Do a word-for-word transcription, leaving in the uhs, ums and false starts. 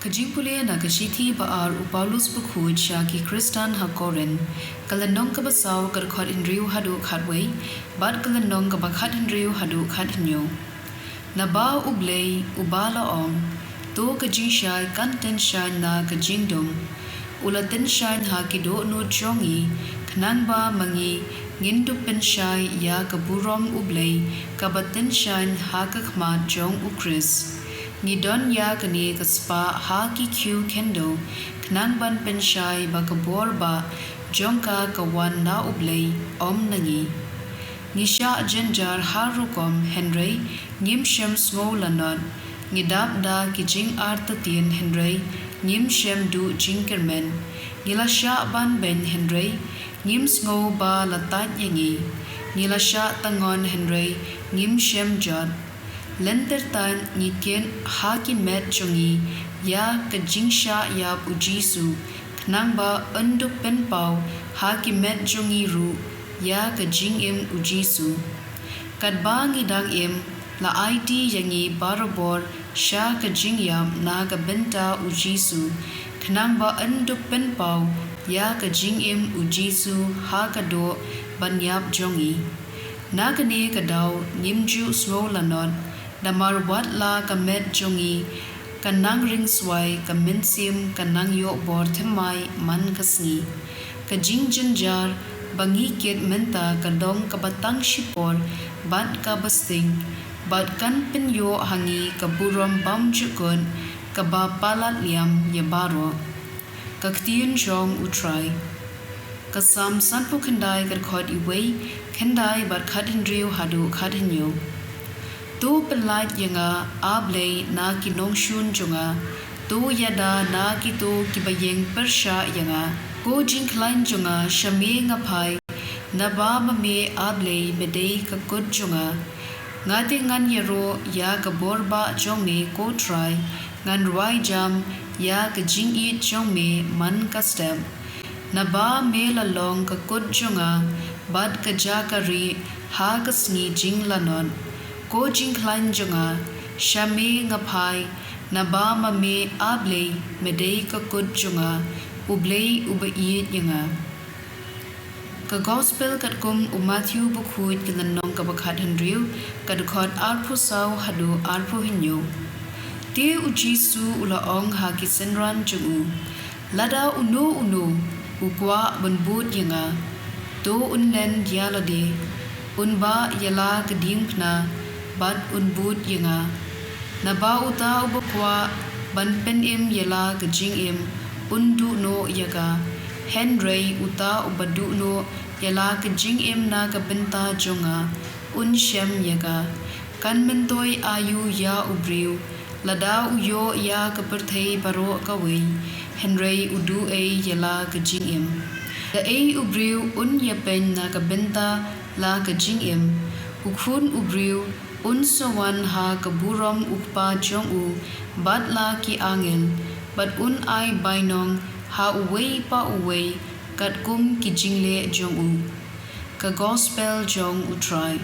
Ka jingpule na ka shithi ba-ar u Paulus bakhuid sha ki Khristan ha Korinth, ka lynnong kaba saw, ka dkhot hynriew haduh khatwei, bad ka lynnong kaba khathynriew haduh khathynñiew. Naba U Blei, uba la ong, to ka jingshai kan tyngshaiñ na ka jingdum, u la tyngshaiñ ha ki dohnud jong ngi, khnang ba ma ngi ngin dup pynshai ïa ka burom U Blei kaba tyngshaiñ ha ka khmat jong U Khrist. Ngi don ïa kane ka spah ha ki khiew khyndew, khnang ban pynshai ba ka bor bah jong ka ka wan na U Blei, ym na ngi. Ngi shah jynjar har rukom, hynrei ngim shym sngew lanot. Ngi dap da ki jingartatien, hynrei ngim shym duh jingkyrmen. Ngi la shah banbeiñ, hynrei ngim sngew ba la tait ïa ngi. Ngi la shah tyngon, hynrei ngim shym jot. Lynter tang ngi kit ha ki met jong ngi ïa ka jingshah ïap U Jisu, khnang ba yn dup pynpaw ha ki met jong ngi ruh ïa ka jingim U Jisu. Katba ngi dang im, la aiti ïa ngi barabor sha ka jingïap na ka bynta U Jisu, khnang ba yn dup pynpaw ïa ka jingim U Jisu ha ka doh ban ïap jong ngi. Na kane ka daw ngim ju sngew lanot, namar wat la ka met jong ngi ka nang ringswai, ka mynsiem ka nang ïoh bor thymmai man ka sngi. Ka jingjynjar ba ngi kit mynta ka long kaba tang shipor bad kaba sting, bad kan pynïoh ha ngi ka burom bymjukut kaba palat liam ïa baroh. Ka ktien jong U Trai. Ka Salm sanphew khyndai, ka dkhot iwei, khyndai bad khathynriew haduh khathynñiew. To pynlait ïa nga, A Blei, na ki nongshun jong nga. To ïada na kito kiba ïeng pyrshah ïa nga. Ko jingkhlaiñ jong nga, sha me nga phai, naba ma me, A Blei, me dei ka kut jong nga. Nga te ngan ïaroh ïa ka bor bah jong me, ko Trai, ngan rwai jam ïa ka jingïeit jong me man ka step. Naba me la long ka kut jong nga bad ka jaka rieh ha ka sngi jinglanot. Ko jingkhlaiñ jong nga, sha me nga phai, naba ma me, A Blei, me dei ka kut jong nga, U Blei uba ïeit ïa nga. Ka Gospel katkum u Mathaiw bakhuid, ka lynnong kaba khathynriew, ka dkhot arphew saw haduh arphew hynñiew. Te U Jisu u la ong ha ki synran jong u, lada uno uno u kwah ban bud ïa nga, to un len ïa lade, un bah ïa la ka diengphna bad un bud ïa nga. Naba uta uba kwah ban pynim ïa la ka jingim un duh noh ïa ka, hynrei uta uba duh noh ïa la ka jingim na ka bynta jong nga un shem ïa ka. Kan myntoi aïu ïa u briew lada u ïoh ïa ka pyrthei baroh kawei, hynrei u duh ei ïa la ka jingim? Da ei u briew un ïapeiñ na ka bynta la ka jingim? U Khun u briew un sa wan ha ka burom u Kpa jong u bad la ki angel, bad un ai bainong ha uwei pa uwei katkum ki jingleh jong u. Ka Gospel jong U Trai.